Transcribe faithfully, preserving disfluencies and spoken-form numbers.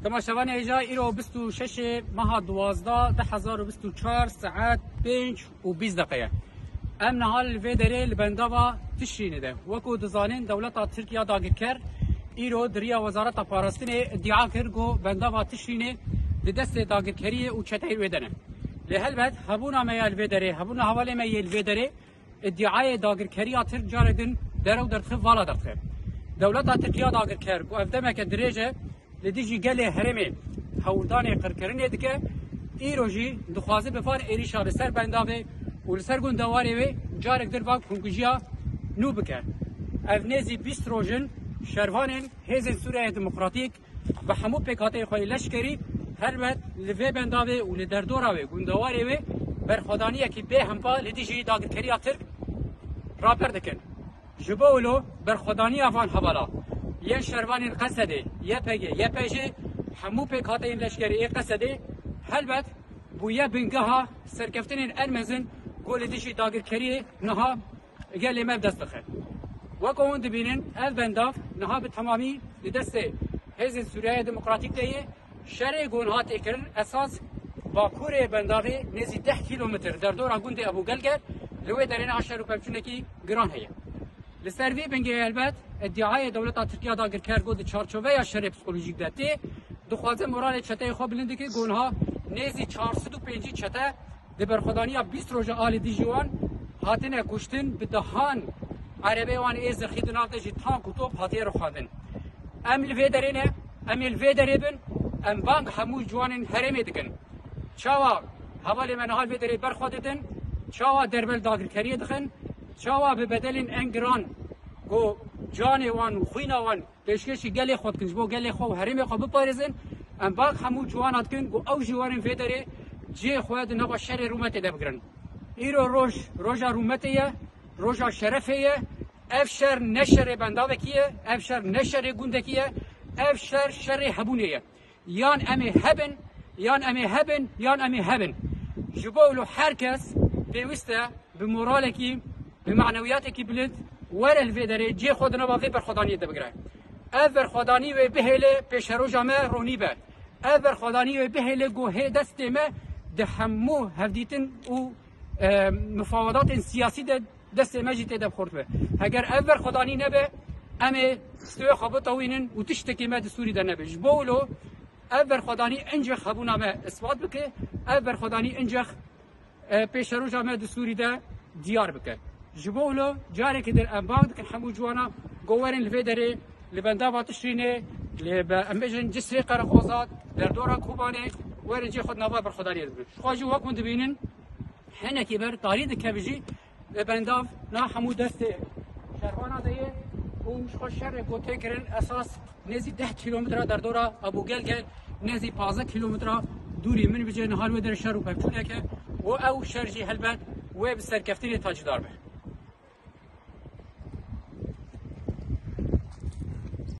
Temaşevanê hêja, îro bîst û şeş meha duwazdeh du hezar û bîst û çar, saet pênc û bîst deqe ye. Em niha li vê derê li bendava Tişrînê de. Wekû dizanin, dewleta Tirk ya dagirker îro di riya Wezareta Parastinê îdia kir ku bendava Tişrînê di destê dagirkeriyê û çeteyê wê de ne. Lê helbet hebûna me ya li vê derê, hebûna hevalê me yê li vê derê, îdiayê dagirkeriya Tirk carek din derew derdixe, vala derdixe. Dewleta Tirk ya dagirker ku ev demeke dirêj e li dijî gelê herêmê hewldanê qirkirinê dike, îro jî dixwaze bi van êrîşa li ser bendavê û li ser gundewarê wê carek din van hûnkujiya nû bike. Ev nêzî bîst roj in şervanên Hêzên Sûriyeyê Demokratîk bi hemû pêkhateyê xwe yê leşkerî helbet li vê bendavê û li derdora wê, gundewarê wê, berxwedaniyekî bêhempa li dijî dagirkeriya Tirk raber dikin. Ji bo wilo berxwedaniya van hevala yên şervanên Qesedê, Y P G, Y P J, hemû pêkhateyên leşkerî ê Qesedê helbet bûye bingeha serkeftinên en mezin ku li dijî dagirkeriyê niha gelê me bi dest dixe. Weke hûn dibînin, ev bendav niha bi temamî di destê Hêzên Sûriyeyê Demokratîk de ye. Şerê ku niha tê kirin, esas bakurê bendavê nêzî deh kîlometr derdora gundê Ebû Gelgel, li wê derê niha şer û pevçûnekî giran heye. Li ser vî bingê helbet îdiayê dewleta Tirk ya dagirker ku di çarçoveya şerê psîkolojîk de tê, dixwaze moralê çeteyê xwe bilind dike ku niha nêzî çar sed û pêncî çete di berxwedaniya bîst roja a li dijî wan hatine kuştin, bi dehan erebeyê wan ê zirxî, di nav de jî tank û top hatiye rûxandin. Em li vê derê ne, em ê li vê derê bin, em bang hemû ciwanên herêmê dikin. Çawa hevalê me niha li vê derê ber xwe didin, çawa derbe li dagirkeriyê dixin, çawa bi bedelên en giran ku canê wan û xwîna wan pêşkêşî gelê xwe dikin, ji bo gelê xwe û herêmê xwe biparêzin, em bang hemû ciwana dikin ku ew jî werin vê derê cihê xwe di nava şerê rûmetê de bigirin. Îro roj, roja rûmetê ye, roja şerefê ye. Ev şer ne şerê bendavekî ye, ev şer ne şerê gundekî ye, ev şer şerê hebûnê ye. Yan em ê hebin, yan em ê hebin, yan em ê hebin. Ji bo wilo her kes pêwîst e bi moralekî, bi manewiyatekî bilind were li vê derê cihê xwe di nava vê berxwedaniyê de bigire. Ev berxwedanî wê bihêle pêşeroja me ronî be. Ev berxwedanî wê bihêle ku hê destê me di hemû hevdîtin û, e, mifawedatên siyasî de destê me jî tê de bi xurt be. Heger ev berxwedanî nebe, em ê stûyê xwe bitewînin û tiştekî me di Sûrî de nebe. Ji bo wilo ev berxwedanî incix hebûna me isbat bike, ev berxwedanî incix, e, pêşeroja me di Sûrî de diyar bike. Ji bo wilo carekî din em bang dikin hemû ciwana ku werin li vê derê, li bendava Tişrînê, li be-, em bêjin Cisrê Qereqoza, derdora Kobanê, werin cihê xwe di nava berxwedaniyê de bibin. Ji xwe jî wek hûn dibînin, hinekî ber tarî dikeve jî, e, bendav na hemû destê şervana de ye û ji xwe şerê ku tê kirin esas nêzî deh kîlometre derdora Ebû Gelgel, nêzî pazdeh kîlometre dûrî min bicê niha li wê derê şer û pevçûnek e û ew şer jî helbet wê bi serkeftinê tacîdar be.